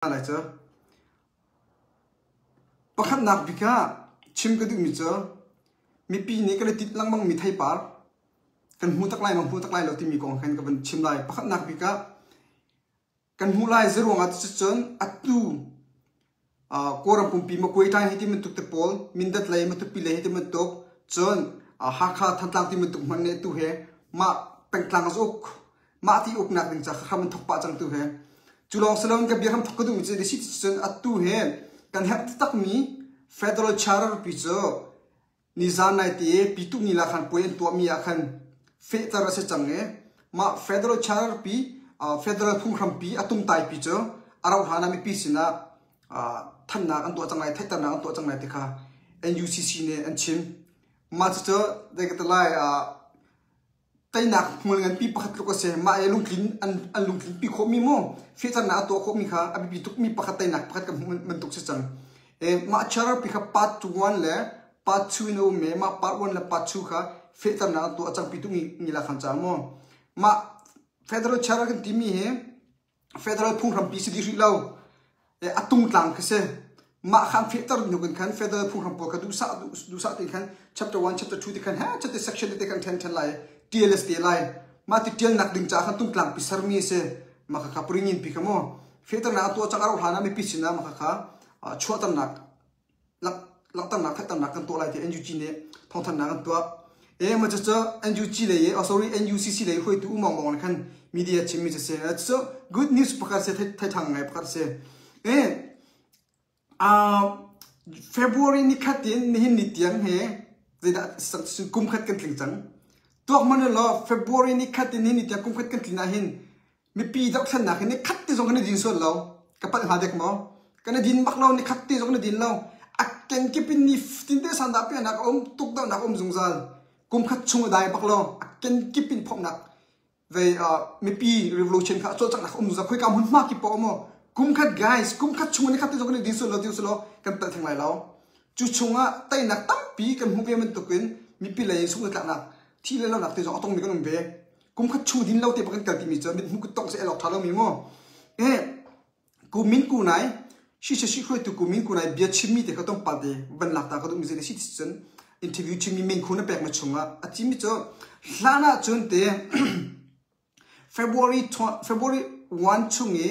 Lai cu. Pakhatnak bik ah chim ka duhmi cu mipi nih kan i tit lengmangmi theipar kan hmu tak lai maw hmu tak lai lo timi kong khan ka van chim lai. Pakhatnak bik ah kan hmuh lai zeruang ah cun atu Kawlram pumpi Makuai hi ti bantuk te pawl Mindat lei Matupi lei hi ti bantuk cun Hakha Thantlang ti bantuk hmanh nih tu he mah pengtlang uk mah ti uknak ding ca hram an thok pah cang tu he. Cu lawng si loin ka bia hram thok ka duhmi cu si cun atu he kan herh taktakmi federal charter pi cu nizan nai te pitu ni la khan puai an tuahmi ah khan fehter a si cang i mah federal charter pi federal phunghrampi a tungtai pi cu a rauh hlan ah mipi sinah thannak an tuah cang lai theihternak an tuah cang lai ti kha NUCC nih an chim. Mah cucu zei ka ti lai Teinak hmual nganpi pakhat tluk a si. Mah i lungtlin an, an lungtlinpi khawhmi mu fehternak a tuah khawhmi kha a biapi tukmi pakhat teinak pakhat kan hmuh bantuk si cang. E, mah charar pi kha part 1 le part 2 in a um i mah part 1 le part 2 kha fehternak an tuah cang pi tu ngi la khan ca mu. Mah federal charar kan timi hi federal phunghrampi si dih rih lo. A tungtlang khi si. Mah kha an fehter hnu kan khan federal phunghram pawl kha duhsah duhsah te khan chapter 1 chapter 2 te khan ha chapter section te khan then then lai TLS te lai. Mah ti tial nak ding ca khan tungtlang pi sermi si. Mah kha kha puringin pi kha mu. Fehternak a tuah cang aro hlan ah mipi sinah mah kha kha chuahternak langhternak theihternak kan tuah lai ti NUG nih thawngthanhnak an tuah. E ma cu NUG lei oh sorry NUCC lei hruaitu U Maung Maung khan media chimmi cu si. Cu good news pakhat si thei thang ngai pakhat si. E February ni khat in nihin ni tiang he zeidah kum khat kan tling cang. Tuak man law February ni khat in nihin ni tiang kum khat kan tlin ah hin Mipi dohthlennak hi nikhat te zong kan i din sual lo. Ka palh hnga dek maw? Kan i din bak lo, nikhat te zong kan i din lo. A kenkip in ni tinte sandah piahnak a um, tukdohnak a um zungzal. Kum khat chung a dai bak lo. A kenkip in phomhnak vei mipi revolution kha a cawlcanghnak a um zungzal. Khoika hmunhma kip paoh maw? Kum khat guys, kum khat chung nikhat te zong kan i din sual lo ti usih law kan palh theng lai lo. Cu chungah teinak tampi kan hmuh ve bantukin mipi lei in sungtlaknak thi le lonak te zong a tongmi kan um ve. Kum khat chung din lo te kan kal timi cu mithmuh kut tong se elok tha lomi mu. Eh kumin ku nai shi shi shi hruaitu kumin ku nai bia chimmi te kha tong pa te van lak ta ka duh mi si cun interview chimmi men khu na pek ma chungah a chimmi cu hlan ah cun te February February 1 chung i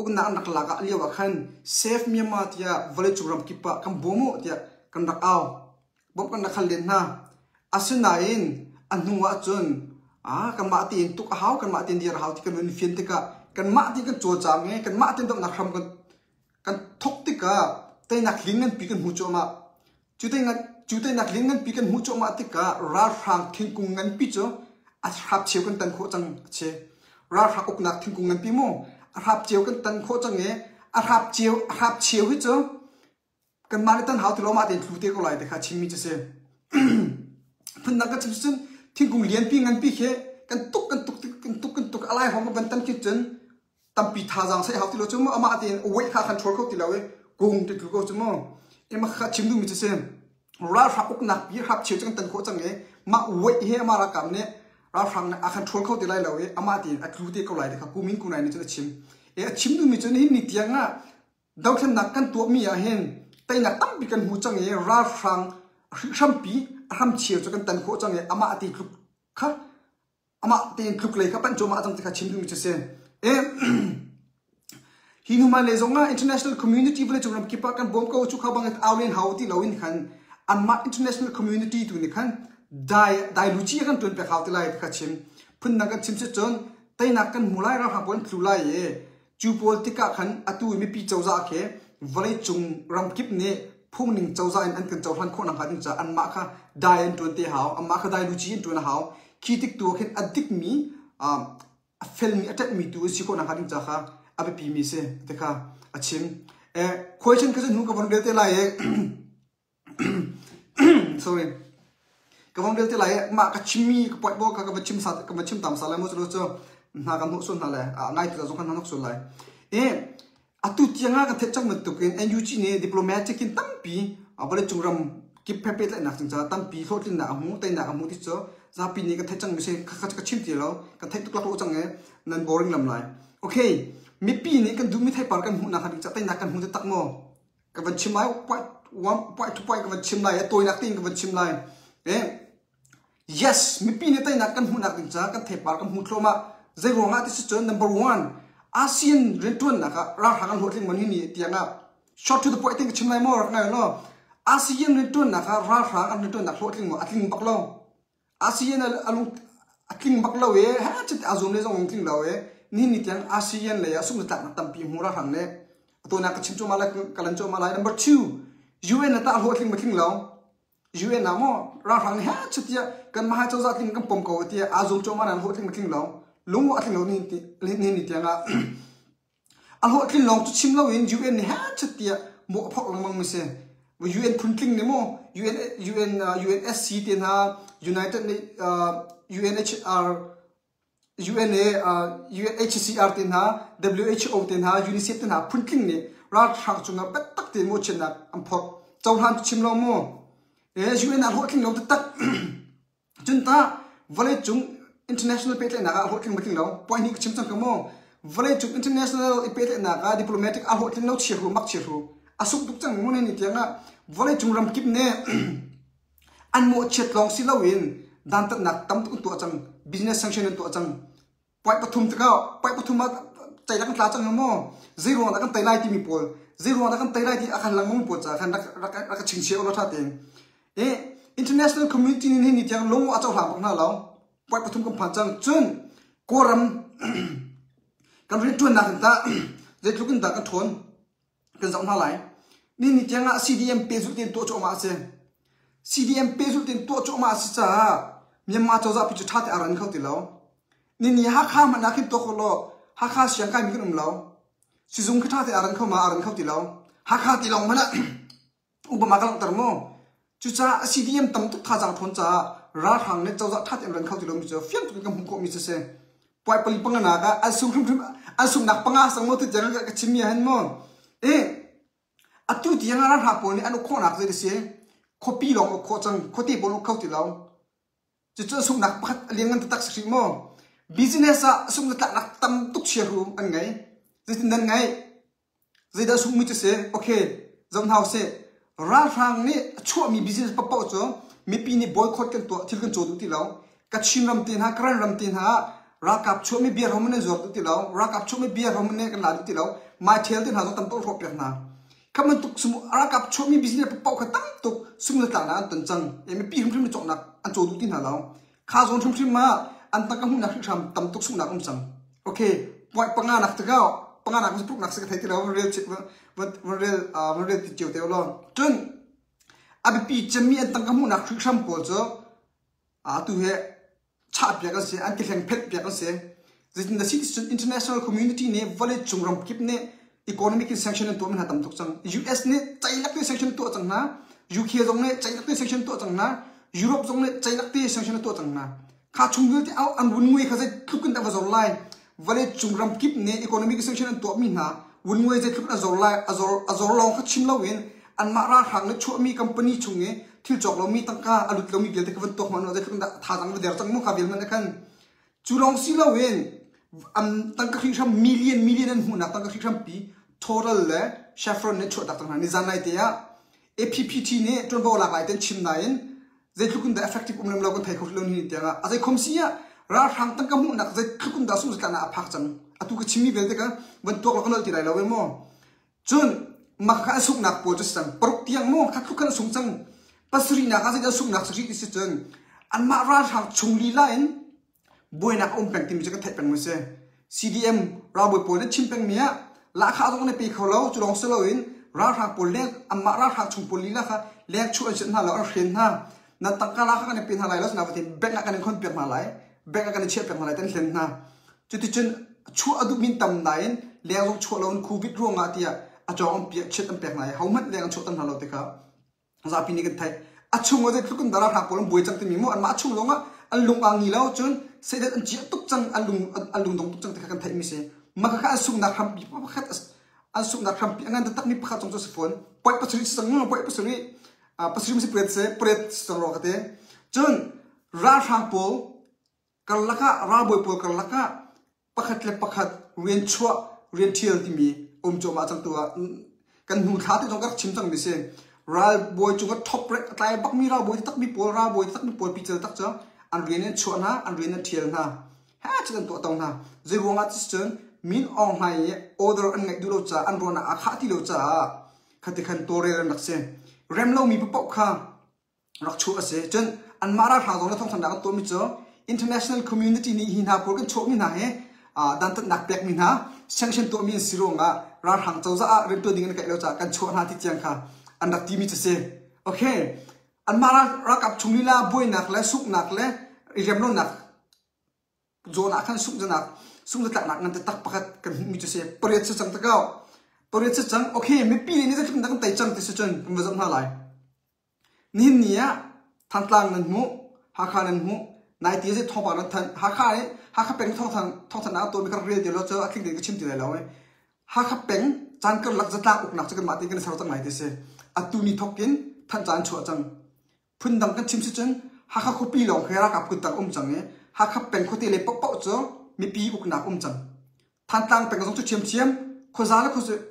uknak an rak lak ah lio ah khan Save Myanmar tiah vawleicung ram kip ah kan bawm u tiah kan rak au. Bawmh kan rak hal len hna. Asinain a hnu ahcun ah kanmah tein tuk a hau, kanmah tein dir a hau ti kan hun fian tikah kanmah tein kan cawlcang i kanmah tein dohnak hram kan kan thok tikah teinak ling nganpi kan hmu cuahmah. Cu teinak cu teinak ling nganpi kan hmuh cuahmah tikah ralhrang thingkung nganpi cu a hrap cheu kan tan khawh cang a si. Ralhrang uknak thingkung nganpi mu a hrap cheu kan tan khawh cang i a hrap cheu a hrap cheu hi cu Kanmah nih tan hau ti lo mah tein tlu te ko lai ti kha chimmi cu si. Phundang kan chim cun thingkung lianpi nganpi khi kan tuk kan tuk kan tuk kan tuk a lai hawng kan tan khi cun tampi thazaang sai hau ti lo cu mu amah tein weight kha kan ṭhawl kho ti lo i kung ti tlu ko cu mu. Ima kha chim duhmi cu si. Ralhrang uknak pi hrap cheu cu kan tan khawh cang i mah weight hi amah ralkap nih ralhrang nih a kan ṭhawl kho ti lai lo i amah tein a tlu te ko lai ti kha kumin kunai nih cun a chim. E a chim duhmi cu nihin ni tiang ah Dothlennak kan tuahmi ah hin teinak tampi kan hmu cang i ralhrang hrihhrampi a hramcheu cu kan tan khawh cang i amah ti tluk kha amah tein tluk lei kha panh cuahmah cang ti kha chim duhmi cu si. E, hi hnu hmailei zong ah international community vawleicung ram kip ah kan bawm ko cu kha bang au len hau ti loin khan anmah international community tu nih khan dai dai luci kan tuan pek hau ti lai ti kha chim. Phundang kan chim si cun teinak kan hmu lai ralhrang pawl an tlu lai i Cu pawl tikah khan atu i mipi cozah khi vawleicung ramkip nih phungning cozah in an kan cohlan khawh nakhnga ding caah anmah kha dai an ṭuan te hau. Anmah kha dai luci an ṭuan a hau. Khi tik tu ah khin a dikmi, a felmi, a ṭanhmi tu an si khawh nakhnga ding ca kha a biapimi si ti kha a chim. Question kha cu hnu ka von rel te lai i Sorry. Ka vong rel te lai mah ka chimmi ka poih bo ka ka va chim sa ka va chim tam sa lai mo chu chu hna kan hnawh sual hna le ngai tu zong kan hnawk sual lai. E atu tiang ah kan theih cang bantuk in NUG nih diplomatic in tampi vawlei cung ram kip phe pehtlaihnak cing ca tampi hlawhtlinnak a hmu teinak a hmu ti cu zapi nih kan theih cang mi si ka ka chim ti lo kan theih tuk lak lo cang e nan boring lam lai. Okay. Mipi nih kan duhmi theipar kan hmuhnak hnga ding caah teinak kan hmu taktak maw? Ka van chim lai, point to point ka van chim lai, a tawinak tein ka van chim lai. Eh, yes, mipi nih teinak kan hmuhnak ding caah kan theipar kan hmu thluahmah. Zei ruangah ti si cun number one, ASEAN rianṭuannak ah ralhrang an hlawhtling man hi ni tiang ah short to the point tein ka chim lai maw rak ngai law ASEAN rianṭuannak ah ralhrang an rianṭuannak hlawhtling maw a tling bak lo. ASEAN a lung a tling bak lo i he chit a zum le zong tling lo i nihin ni tiang ASEAN lei ah sungtlaknak tampi hmu ralhrang nih atunak ka chim cuahmah lai ka lan cuahmah lai. Number two, UN na tah hlawhtling ma tling lo? UN ah maw ralhrang nih he chit tiah kan mahai cozah tling kan pom ko tiah aa zum cuahmah nain hlawhtling ma tling lo? Lung a tling lo nihin ni tiang ah A hlawhtlin lawng cu chim loin UN nih hechet tiah mawh a phorh lengmang mi si. UN phuntling nih maw UN, UN, uh, UNSC te hna United uh, UNHR UNA uh, UNHCR te hna WHO te hna UNICEF te hna phuntling nih ralhrang cungah biatak tein mawhchiatnak an phorh. Cohlan cu chim lo maw? Eh, UN ah hlawhtling lo taktak. Cun tah vawleicung international pehtlaihnak ah a hlawhtling ma tling lo? Point hnih ka chim cang ko mu. Vawleicung international i pehtlaihnak ah diplomatic a hlawhtlin lo chiahru mak chiahru. A suk tuk cang mu ni tiang ah vawleicung ramkip nih an mawhchiat lawng si loin dantatnak tam tuk an tuah cang. Business sanction an tuah cang. Point pathum tikah point pathum ah ceilak an tla cang maw? Zei ruang dah kan tei lai timi pawl, zei ruang dah kan tei lai ti a kan lengmang pawl ca khan rak rak rak chingchiah ulaw tha tein. E international community nih ni tiang lung a cohlang bak hna lo. Point pathum kan phan cang. Cun Kawlram kan rianṭuannak in tah zeitluk in dah kan ṭhawn? kan zoh hna lai. Ni ni tiang ah CDM pehzulh tein tuah cuahmah a si. CDM pehzulh tein tuah cuahmah a si caah Myanmar cozah pi cu ṭha te a ran kho ti lo. Ni ni Hakha hmanh ah khin tuak law Hakha siang kaimi kan um lo. Sizung khi ṭha te a ran kho ma a ran kho ti lo. Hakha ti lawng hmanh ah Obama ka langhter mu. Cucaah CDM tam tuk thazaang ṭhawn caah ralhrang le cozah ṭha tein ran kho ti lomi cu fiang tuk in kan hmuh khawhmi cu si. Puai pali panganak ah an sung hrimhrim an sunghnak panga sang maw ti tiang ka chimmi ah hin mu. I atu tiang ah ralhrang pawl nih an uk khawhnak zei si khuapi lawng uk khawh cang khuate pawl uk kho ti lo. Cucu a sunghnak pakhat a lianngan taktak si hrim maw? Business ah sungh tlaknak tam tuk chiahru an ngei. Zeitin nan ngeih? Zeidah sungmi cu si? Okay, zoh hna usih. Ralhrang nih a chuahmi business paohpaoh cu mipi nih boycott kan tuah, thil kan caw duh ti lo. Kachin ram te hna, Karen ram te hna ah ralkap chuahmi beer hom in zuar duh ti lo. Ralkap chuahmi beer hom in kan la duh ti lo. Maithel te hna zong tam tuk hrawh piak hna. Kha bantuk ralkap chuahmi business paohpaoh kha tam tuk sung le tlaknak an ton cang. Mipi hrimhrim nih cawknak an caw duh ti hna lo. Kha zawn hrimhrim ah an tangka hmuhnak hrimhram tam tuk sunghnak um cang. Okay, point panga nak tikah panga nak pruk nak si ka thei ti lo van rel van rel van rel ti cio te law. Cun a biapi cemmi an tangka hmuhnak hrimhram pawl cu atu he chah piak an si, an tihleng phenh piak an si. Zeitin dah si ti cun international community nih vawleicung ramkip nih economic in sanction an tuahmi hna tam tuk cang. US nih ceilak te sanction tuah cang hna. UK zong nih ceilak te sanction tuah cang hna. Europe zong nih ceilak te sanction an tuah cang hna. Kha chung vialte an vun ngui kha zeitluk in dah va zor lai. Vawleicung ramkip nih economic sanction an tuahmi hna vun ngui zeitluk in a zor lai. A zor a zor lawng kha chim loin anmah ralhrang nih chuahmi company chung i thil cawk lomi tangka a lut lomi vialte kha van tuak hmanh zeitluk in dah thazaang va der cang mu kha vial hmanh khan cu lawng si loin an tangka hrihhram million million an hmuhnak tangka hrihhram pi Total le Chevron nih chuahtak cang hna nizan nai te ah APPT nih ṭuanvo lak lai ten chim nain zeitluk in dah effective um lem lo kan thei kho lo ni tiang ah a zei khom si ah ralhrang tangka hmuhnak zeitluk in dah sungzatlan ah a phak cang atu ka chimmi vialte ka van tuak lo ka nolh ti lai lo e maw Cun mah kha a sunghnak pawl cu si cang. Paruk tiang maw kha tluk khan a sung cang. Pasarihnak ah zeidah sunghnak si rih ti si cun anmah ralhrang chung lila in buainak a um peng timi cu kan theih peng mi si. CDM ralbawi pawl nih chim pengmi ah lahkhah zong an i pe kho lo cu lawng si loin ralhrang pawl leng anmah ralhrang chung pawl lila kha leng chuah an sianh hna lo an hren hna. Nan tangka lahkhah kan i pe hna lai lo sinain bank ah kan in khon piak hna lai bank ah kan in chiah piak hna lai tan hlen hna. Cuticun chuah a duhmi tam nain leng zong chuah loin COVID ruangah tiah a cawng an piah chiat an pek hna i hohmanh leng an chuahter hna lo ti kha zapi nih kan theih. A chung ah zeitluk in dah ralhrang pawl an buai cang timi mu anmah chung zongah an lung aa ngi lo cun seidat an ciah tuk cang an lung an lung dong tuk cang ti kha kan theihmi si. Mah kha an sunghnak hrampi pakhat an sunghnak hrampi a ngan taktakmi pakhat zong cu a si fawn. Point pasarih si cang point pasarih pasarih si pariat si pariat si cang rua ka ti. Cun ralhrang pawl karlak ah ralbawi pawl karlak ah pakhat le pakhat rian chuah Rian ṭhial timi um cuahmah cang tu ah kan hnu thla te zong ka rak chim cangmi si. Ralbawi cung ah top rank a tlai bakmi ralbawi takmi pawl ralbawi takmi pawl pical tak cu an rian in chuah hna, an rian an ṭhial hna. Ha cu kan tuah to hna. Zei ruangah ti cun Min Aung Hlaing i order an ngaih duh lo caah an ruahnak aa khah ti lo caah khati khan tawlrel an rak si. Rem lomi paoh kha rak chuah a si. Cun anmah ralhrang zong le thawngthanhnak an tuahmi cu international community nih hi hna pawl kan chuahmi hna hi dantatnak pekmi hna sanction tuahmi an si ruangah ralhrang cozah ah riantuan ding an kaih lo caah kan chuah hna ti tiang kha an rak timi cu si. Okay. Anmah ralkap chung lila buainak le suknak le i remlonak zawn ah khan sungzanak sungzatlaknak ngan taktak pakhat kan hmuhmi cu si pariat si cang takau pariat si cang okay mipi nih zeitluk in dah kan tei cang ti si cun kan va zoh hna lai nihin ni ah Thantlang nan hmuh Hakha nan hmuh nai ti zei thawngpang nan thanh Hakha i Hakha peng thawngthang thawngthanhnak an tuahmi ka rak rel ti lo cu a tling tein ka chim ti lai lo Hakha peng caan karlak zatlang uknak cu kanmah tein kan i ser cang lai ti si atu ni thawk in thanhca an chuah cang Phundang kan chim si cun Hakha khuapi lawng khi ralkap kuttang um cang i Hakha peng khuate le paohpaoh cu mipi uknak um cang. Thantlang peng zong cu ṭhiamṭhiam khuaza le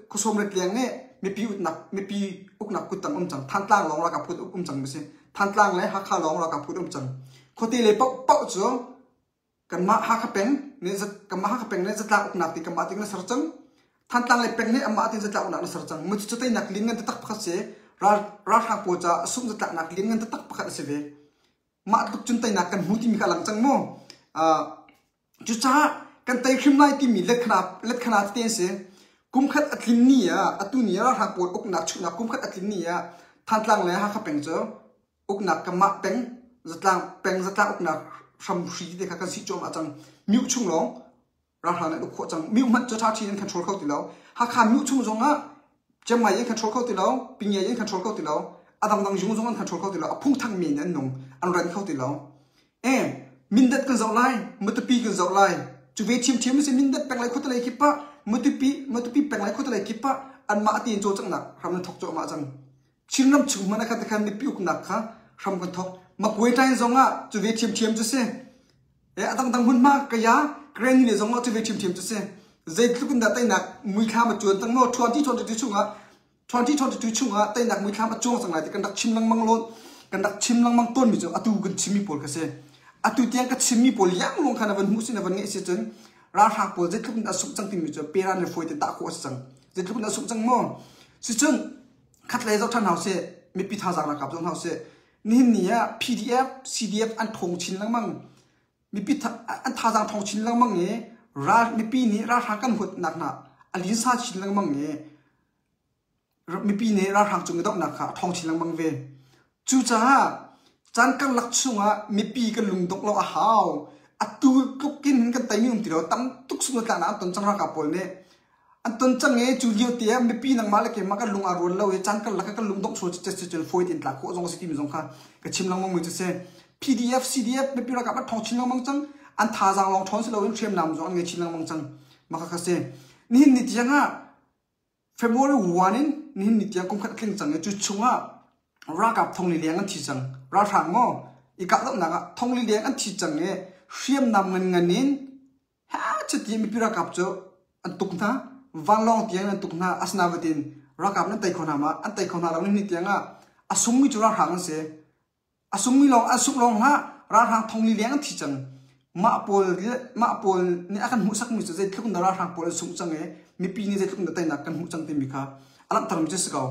khuasawm le tleng nih mipi uknak mipi uknak kuttang um cang. Thantlang lawng ralkap kut um cang mi si. Thantlang le Hakha lawng ralkap kut um cang. Khuate le paohpaoh cu Kanmah Hakha peng nih kanmah Hakha peng nih zatlak uknak ti kanmah ting na ser cang. Thantlang le peng nih amah tin zatlak uknak na ser cang. Mu cu teinak lin ngan taktak pakhat si. Ral ralhrang pawl caah sung zatlaknak lin ngan taktak pakhat a si ve. Mah tluk cun teinak kan hmu timi kha a lang cang mu. Uh, cucaah kan tei hrim lai timi letkhana letkhana tete an si. Kumkhat a tlin ni ah atu ni ah ralhrang pawl uknak chuhnak kumkhat a tlin ni ah Thantlang le Hakha peng cu uknak kanmah peng zatlang peng zatlang uknak hramhri te kha kan si cuahmah cang miu chung lawng ralhrang nih an uk khawh cang miu hmanh cu ṭha ṭhi in control kho ti lo Hakha miu chung zong ah Chiangmai in control kho ti lo Pingyai in control kho ti lo a dangdang zung zong an control kho ti lo a phungthang mi in an nung an ran kho ti lo e Mindat kan zoh lai Matupi kan zoh lai cu ve ṭhiamṭhiam si Mindat peng lai khuatelei kip ah Matupi Matupi peng lai khuatelei kip ah anmah tiin cawlcanghnak hram an thok cuahmah cang Chinram chung hmanh ah khan khan mipi uknak kha hram kan thok. Makwe tain zong ah cu ve ṭhiamṭhiam cu si. E a dangdang hmunhma kaya Granny le zong ah cu ve ṭhiamṭhiam cu si. Zeitluk in dah teinak muithlam a cuan cang maw 2022 chungah 2022 chungah teinak muithlam a cuang cang lai ti kan rak chim lengmang lawn kan rak chim lengmang tawnmi cu atu kan chimmi pawl kha si. Atu tiang ka chimmi pawl yang lawng kha na van hmuh si na van ngeih si cun ralhrang pawl zeitluk in dah sungh cang timi cu peran le fawi te tah khawh a si cang. Zeitluk in dah sungh cang maw? Sicun khatlei zoh ṭhan hau sih mipi thazaang ralkap zoh hna usih nihin ni ah PDF CDF an ṭhawng chin lengmang mipi an thazaang ṭhawng chin lengmang i ral mipi nih ralhrang kan huatnak hna a linsa chin lengmang i mipi nih ralhrang cung i dohnak kha a ṭhawng chin lengmang ve Cucaah caan karlak chungah mipi kan lungdongh lo a hau. Atu tluk in kan teimi um ti lo. Tam tuk sunglatlaknak an ton cang ralkap pawl nih. An ton cang i cu lio te ah mipi nangmah le keimah kan lung aa rual lo i caan karlak ah kan lungdongh sual cu cun fawi tein tlak khawh zong a si timi zong kha ka chim lengmang mi cu si. PDF, CDF mipi ralkap an ṭhawng chin lengmang cang. An thazaang lawng ṭhawn si loin hriamnam zong an ngei chin lengmang cang. Mah kha kha si. Nihin ni tiang ah February 1 in nihin ni tiang kum khat a tling cang i cu chungah ralkap thongli leng an thi cang. Ralhrang maw i kahdohnak ah thongli leng an thi cang i hriamnam ngan ngan in ha cuti mipi ralkap cu an tuk hna. Vanlawng tiang an tuk hna. Asinain ralkap nan tei kho hna ma? An tei kho hna lo nihin ni tiang ah a sungmi cu ralhrang an si. A sungmi lawng an sungh lawng hlah ralhrang thong li leng an thi cang. Mah pawl mah pawl nih a kan hmuhsakmi cu zeitluk in dah ralhrang pawl an sungh cang i mipi nih zeitluk in dah teinak kan hmuh cang timi kha a langhtermi cu a si ko.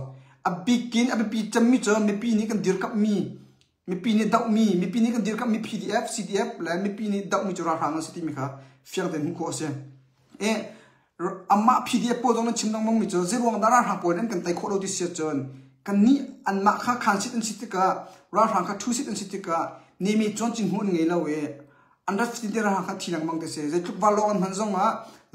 A bikin a biapi cemmi cu mipi nih kan dirkamhmi mipi nih dohmi mipi nih kan dirkamhmi PDF, CDF le mipi nih dohmi cu ralhrang an si timi kha fiang tein hmuh khawh a si. E amah PDF pawl zong nan chim lengmang mi cu zeiruang dah ralhrang pawl an kan tei khawh lo ti si ahcun kannih anmah kha khan sit an si tikah ralhrang kha thu sit an si tikah nemi chuan cin hmuh an ngei lo i an rat fatin te ralhrang kha thi lengmang te si zeitluk vanlawng an hman zongah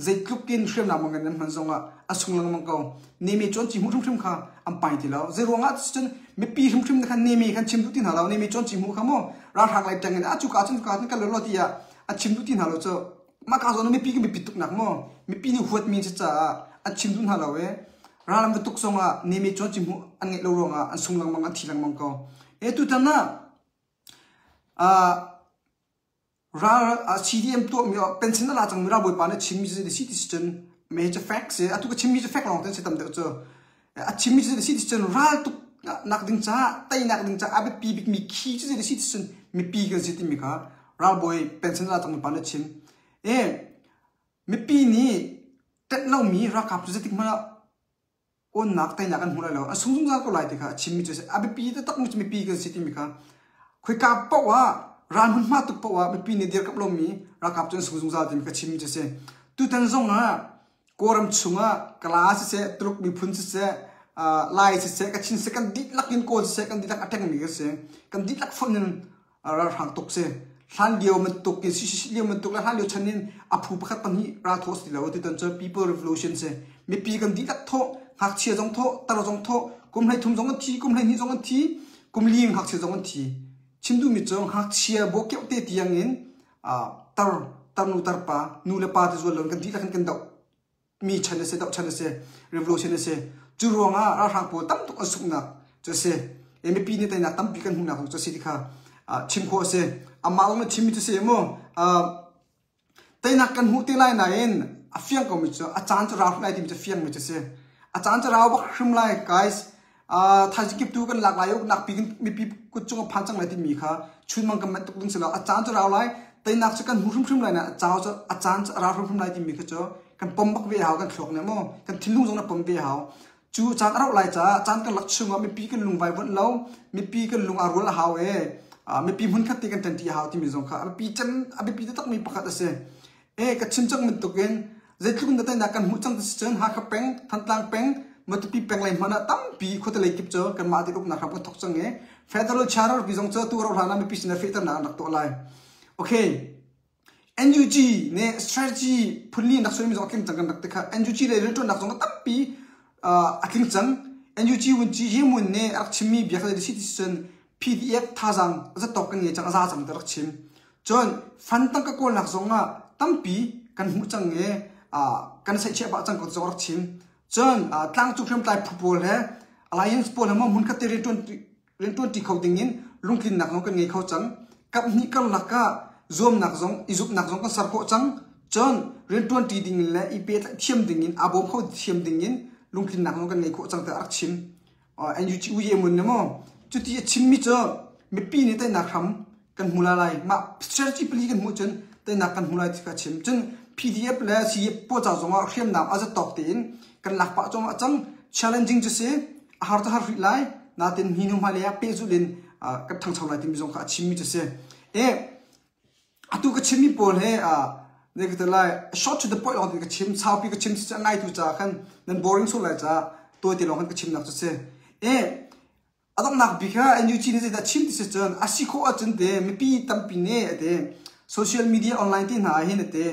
zeitluk in hriamnam ngan an hman zongah a sung lengmang ko nemi chuan ci hmuh hrimhrim kha an pai ti lo zeiruang ah cun mipi hrimhrim khan nemi khan chim duh ti hna lo nemi chuan ci hmuh kha mu ralhrang lai tang in a cu ka cun ka cun kan lo tiah a chim duh ti hna lo cu Mah ka zawn mipi kan biapit tuknak maw mipi nih huatmi an si caah an chim duh hna lo i ral an va tuk zongah nemi cuan ci hmuh an ngeih lo ruangah an sung lengmang an thi lengmang ko. E tutan ah uh, ral uh, CDM tuahmi pension a la cangmi ralbawipa nih chimmi si ti si cun Me cu fact si. Atu ka chimmi cu fact lawng te si tam deuh cu. A chimmi cu si cun ral tuk nak ding caah teinak ding caah a biapi bikmi khi cu si cun mipi kan si timi kha ralbawi pension la cangmi pa nih a chim. E mipi nih ṭanh lomi ralkap cu zeitik hmanh ah awnnak teinak an hmu lai lo a sung zungzal ko lai ti kha a chimmi cu a si. A biapi taktakmi cu mipi kan si timi kha khoika paoh ah ral hmunhma tuk paoh ah mipi nih dirkamh lomi ralkap cu an sung zungzal timi kha chimmi cu a si. Tutan zong ah Kawlram chungah Kala siseh, Tuluk miphun siseh, Lai siseh, Kachin siseh kan dihlak in Kawl siseh kan dihlak a ṭengmi kan si. Kan dihlak fonh in ralhrang tuk si. Hlan lio bantuk in sisi lio bantuk le hlan lio chan in a phu pakhat pahnih ral thawh si lo tutan cu people revolution si. Mipi kan dihlak thawh, ngakchia zong thawh, tar zong thawh, kum 13 zong an thi, kum 12 zong an thi, kum li ngakchia zong an thi. Chim duhmi cu ngakchia bawkeuh te tiang in tar tarnu tarpa nu le pa ti zual lo kan dihlak in kan doh mi chan a si doh chan a si revolution a si cu ruangah ralhrang pawl tam tuk an sunghnak cu a si mipi nih teinak tampi kan hmuhnak cu a si ti kha chim khawh a si amah lawng nih chimmi cu si mu teinak kan hmuh te lai nain a fiang ko mi cu a caan cu rau hrim lai timi cu fiang mi cu si a caan cu rau bak hrim lai guys thaizing kip tu kan lak lai uknak pi mipi kut cung a phan cang lai timi kha chunmang kan manh tuk ding si lo a caan cu rau lai teinak cu kan hmu hrimhrim lai na a caan cu a caan cu a rau hrimhrim lai timi kha cu kan pom bak ve hau kan thluak ne mu kan thinlung zong na pom ve hau cu caan a rauh lai caah caan kan lak chungah mipi kan lung vai vonh lo mipi kan lung a rual a hau e mipi hmun khat te kan ṭanṭi a hau timi zong kha a biapi cem a biapi taktak mi pakhat a si E ka chim cang bantukin zeitluk in teinak kan hmuh cang ti si cun Hakha peng, Thantlang peng, Matupi peng lei hmanh ah tampi khuate lei kip cu kanmah te uknak ram kan thok cang i Federal Charter pi zong cu tu ro hlan ah mipi sin ah fehternak an rak tuah lai. Okay. NUG nih strategy phunli nak suimi zong a tling cang kan rak ti kha NUG lei rianṭuannak zong a tampi a tling cang. NUG vunci Yemun nih a rak chimmi bia kha si ti cun PDF thazaang zatawk kan ngei cang a za cang ti rak chim. Cun fund tangka kawlnak zongah tampi kan hmuh cang i kan seihchiah pah cang ko ti zong rak chim. Cun tlangcung hriamtlai phu pawl he alliance pawl he hmun khat te rianṭuan ṭi kho dingin lungtlinnak zong kan ngei kho cang. Kaphnih karlak ah zuamnak zong i zumhnak zong kan ser khawh cang. Cun rianṭuan ṭi dingin le i pehtlaih thiam dingin aa bawm kho thiam dingin lungtlinnak zong kan ngei khawh cang tiah a rak chim. NUG U Ye Mun maw cuti a chimmi cu mipi nih teinak hram kan hmu lai lai mah strategy pali kan hmuh cun teinak kan hmu lai ti kha chim cun PDF le CF pawl ca zongah hriamnam a zatawk tein kan lak pah cawng a cang challenging cu si a har cu har rih lai natin hi hnu hmailei ah pehzulh in kan thangcho lai timi zong kha a chimmi cu si e Atu ka chimmi pawl hi ne ka ti lai short to the point lawng ka chim saupi ka chim si ngaitu ca khan nan boring sual lai ca tawi te lawng khan ka chimnak cu si. E a donghnak bik ha NUG nih zeidah chim ti si cun a si khawh ahcun te mipi tampi nih ate social media online te hna ah hin ate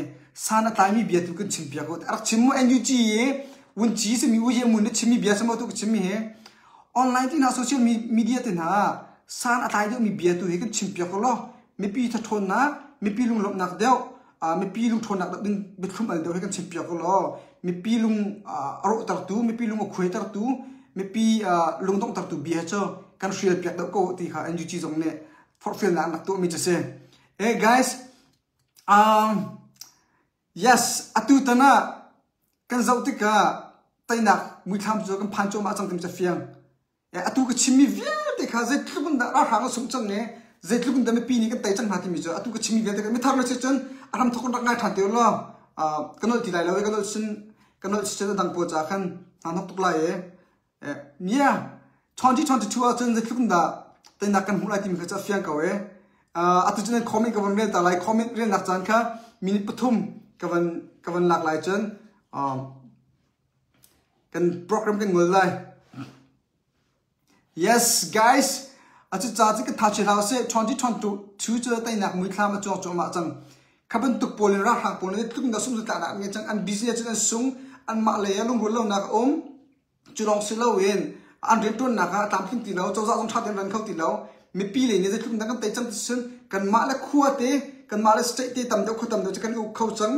san a tlaimi bia tu kan chim piak u a rak chim mu NUG i vunci simi u ye mun na chimmi bia sama tu ka chimmi hi online te hna social media te hna san a tlai deuhmi bia tu hi kan chim piak u law mipi thathawnnak mipi lunglawmhnak deuh mipi lungthawnnak deuh ding biathlum al deuh hi kan chim piak u law mipi lung a rawhtertu mipi lung a khuaitertu mipi lungdonghtertu bia cu kan hrial piak deuh ko ti kha NUG zong nih forhfialnak an rak tuahmi cu si. Hey guys, um, yes, atu tan ah kan zoh tikah teinak muithlam cu kan phan cuahmah cang tim cu fiang. Atu ka chimmi vialte kha zeitluk in dah ralhrang a sungh cang i zeitluk in dah mipi nih kan tei cang hna timi cu atu ka chimmi vialte kha mithar na si cun a hramthawk in rak ngai ṭhan te u law ka nolh ti lai lo i ka nolh sin ka nolh si cun a dang pawl caah khan hna hnok tuk lai i yeah 2022 ahcun zeitluk in dah teinak kan hmuh lai timi kha cu a fiang ko i atu cun comment ka van rel ta lai comment relnak caan kha minute pathum ka van ka van lak lai cun Kan program kan ngol lai. Yes, guys. Acu ca cu ka tha che hlah seh 2022 cu teinak muithlam a cuang cuahmah cang. Kha bantuk pawl in ralhrang pawl nih tluk na sung tla nak nge cang an business cun an sung anmah lei ah lungrual lonak a um. Cu lawng si loin an riantuannak ah tlamtling ti lo cozah zong tha tein ran kho ti lo mipi lei nih zeitluk in dah kan tei cang ti cun kanmah le khua te kanmah le state te tam deuh khua tam deuh cu kan i uk kho cang.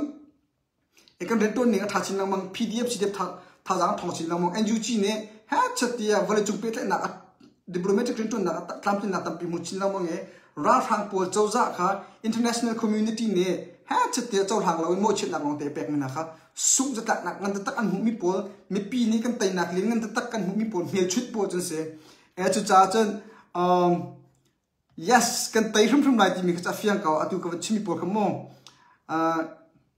Kan riantuan ning a ṭha chin lengmang. PDF CDF thazaang a ṭhawng chin lengmang. NUG nih hechet tiah vawleicung pehtlaihnak diplomatic riantuannak tlamtlinnak tampi hmu chin lengmang i ralhrang pawl cozah kha international community nih He chitte cohlang loin mawhchiatnak lawng te pek mi hna kha sungh zatlaknak ngan taktak an hmuhmi pawl mipi nih kan teinak ling ngan taktak kan hmuhmi pawl hmelchunh pawl cun si. E cucaah cun um, yes kan tei hrimhrim lai timi kha cu a fiang ko atu ka van chimmi pawl kha mu. Uh,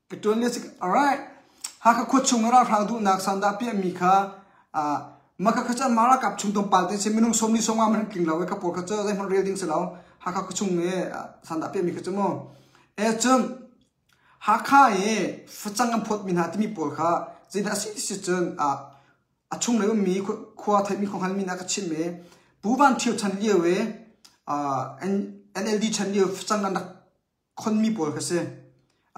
ka tuan le alright Hakha khua chung ralhrang duhnak sandah piahmi kha uh, maka kha cu an ralkap chung tlawmpal te si minung 40 sawmnga man tling lo kha pawl kha cu zeihmanh rel ding si lo Hakha khua chung i sandah piahmi kha cu mu e cun Hakha i facang an phawtmi hna timi pawl kha zeidah a si ti si cun a chunglei ummi khua theihmi khua hngalmi na ka chimh i Pu Van Ṭhio chan lio i NLD chan lio facang an rak khonmi pawl kha si.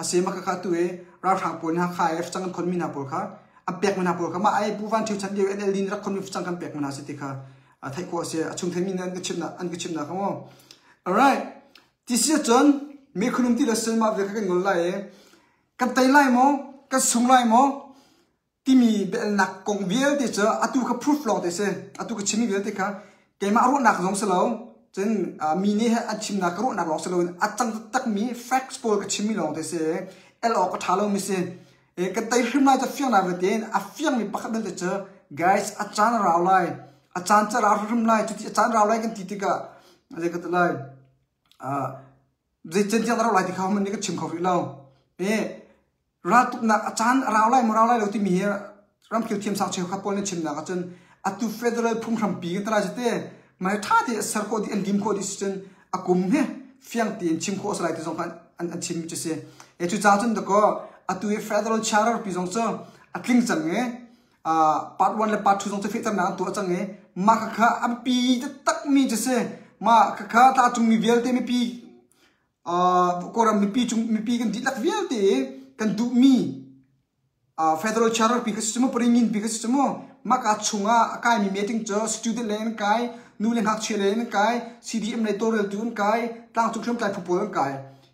A si mah khakha tu i ralhrang pawl nih Hakha i facang an khonmi hna pawl kha an pekmi hna pawl kha mah ai Pu Van Ṭhio chan lio NLD nih rak khonmi facang kan pekmi hna si ti kha theih khawh a si. A chung theimi nih an ka chimhnak an ka chimhnak kha mu. Alright. Ti si ahcun mi khunum ti le sen mah ve kha kan ngol lai i kan tei lai maw kan sung lai maw timi biahalnak kong vialte cu atu kha proof lawng te si atu ka chimmi vialte kha keimah ruahnak zong si lo cun mi nih an chimnak ka ruahnak lawng si loin a cang taktakmi facts pawl ka chimmi lawng te si el awk a ṭha lomi si kan tei hrim lai cu fiang lai ve tein a fiangmi pakhat belte cu guys a caan a rau lai a caan cu a rau hrimhrim lai cuti a caan rau lai kan ti tikah zei ka ti lai zei can tiang a rau lai ti kha hman nih ka chim kho rih lo raltuknak a caan a rau lai maw rau lai lo timi hi ramkhel thiamsang cheukhat pawl nih chimnak ahcun atu federal phunghrampi kan ti lai cu te mah ṭha te ser khawh dih an lim khawh dih si cun a kum hi fiang tein chim khawh a si lai ti zong kha an, an chim cu si. E cucaah cun dakaw atu i federal charter pi zong cu a tling cang i part 1 le part 2 zong cu fehternak an tuah cang i mah khakha a biapi taktakmi cu si. Mah khakha tlangcungmi vialte mipi Kawlram mipi cung mipi kan dihlak vialte i kan duhmi federal charter pi kha si cu paringin pi kha si cu mu maka chungah a kaimi meeting cu student lei an kai nu le ngakchia lei an kai CDM lei tawlreltu an kai tlangcung hriamtlai phu pawl an kai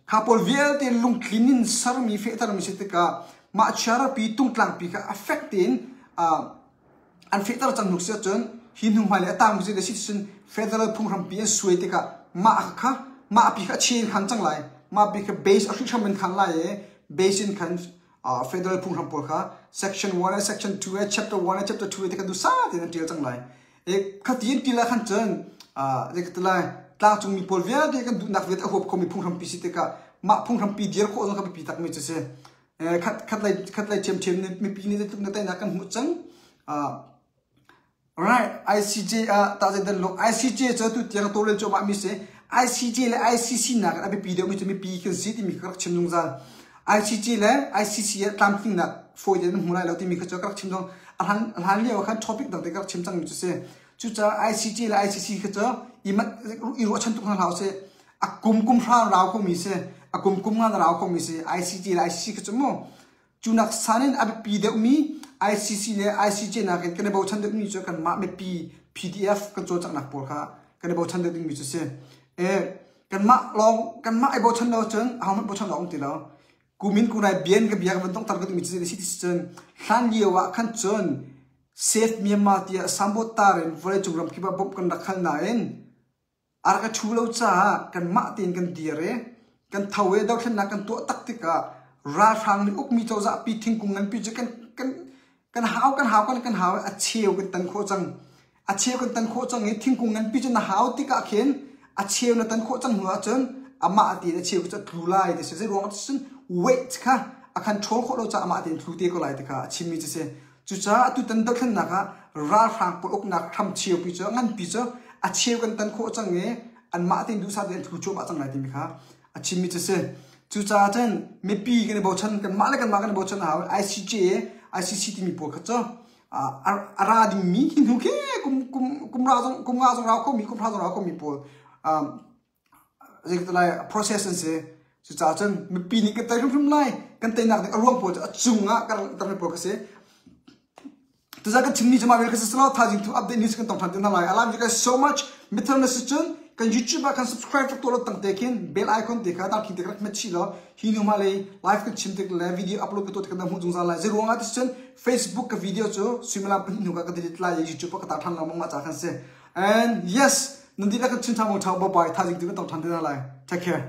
kha pawl vialte lungtlin in sermi fehtermi si tikah mah charter pi tungtlang pi kha a fek tein an fehter cang hnu si ahcun hi hnu hmai le a tang si le si cun federal phunghrampi an suai tikah mah kha mah pi kha a chain khan cang lai mah pi kha base a hrihhram in khan lai i base in khan federal phunghram pawl kha section 1 le section 2 le chapter 1 le chapter 2 te kha dusa tein an tial cang lai e khati in tial ah khan cun zei ka ti lai tlangcungmi pawl vialte kan duhnak vialte a huap khomi phunghrampi si tikah mah phunghrampi dir khawh zong kha biapi takmi cu si khat khat lei khat lei ṭhiamṭhiam mipi nih zeitluk na teinak kan hmuh cang Right, ICJ ah tah zei dan lung ICJ cu tu tiang tawlrel cuahmah mi si ICJ le ICC nak in a biapi deuhmi cu mipi kan si timi kha ka rak chim zungzal. ICJ le ICC ah tlamtlingnak fawi tein an hmu lai lo timi kha cu ka rak chim zong a hlan a hlan lio ah khan topic dang te ka rak chim cangmi cu si. Cucaah ICJ le ICC kha cu i mat i ruahchan tuk hna hlah usih. A kum kum hra rau khomi si, a kum kum nga rau khomi si ICJ le ICC kha cu mu Cu nak san in a biapi deuhmi ICC le ICJ nakin kan i bochan deuhmi cu kanmah mipi PDF kan cawlcanghnak pawl kha kan i bochan deuh dingmi cu si. E, kanmah lawng kanmah i bochan lo cun ahohmanh bochan lo um ti lo. Kumin kunai bian ka bia ka van tongtar ka duhmi cu si ti cun hlan lio ah khan cun Save Myanmar tiah sambot tar in vawleicung ramkip ah bawmh kan rak hal nain A rak i ṭhu lo caah kanmah tein kan dir i kan tho i dothlennak kan tuah tak tikah ralhrang nih ukmi cozah pi thingkung nganpi cu kan kan kan hau kan hau kan kan hau i a cheu kan tan khawh cang. A cheu kan tan khawh cang i thingkung nganpi cu na hau tikah khin a cheu na tan khawh cang hnu ahcun amah tein a cheu cu a tlu lai ti si. Zei ruang ah cun weight kha a control khawh lo caah amah tein tlu te ko lai ti kha a chimmi cu si. Cucaah atutan dothlennak ah ralhrang pawl uknak hram cheupi cu nganpi cu a cheu kan tan khawh cang i anmah tein duhsah tein an thu cuahmah cang lai timi kha a chimmi cu si. Cucaah cun mipi kan i bochan kanmah le kanmah kan i bochan a hau. ICJ ICC timi pawl kha cu a ra dingmi hi hnu khi kum kum kum ra zong kum nga zong rau khomi kum hra zong rau khomi pawl zeitlai process an si. Cucaah cun mipi nih kan tei hrimhrim lai. Kan teinak ding a ruang pawl cu a cung ah kan langhtermi pawl ka si. Tuzan kan chimmi cu mah vial ka si selaw thaizing thu update news kan tong ṭhan te hna lai. I love you guys so much. Mithar na si cun kan YouTube ah kan subscribe tuk tuah lo tang te khin bell icon te kha darkhing te kha rak hmet chih law hi hnu hmailei live kan chim tik le video upload ka tuah tik kan hmuh zungzal lai. Zei ruang ah ti cun Facebook ka video cu suimilam pahnih hnu ka ka delete lai i YouTube ah ka tar ṭhan lengmang mah ca khan si. And yes, nan dihlak kan chim ṭha mong ṭha bye bye. Thaizing tu kan tong ṭhan te hna lai. Take care.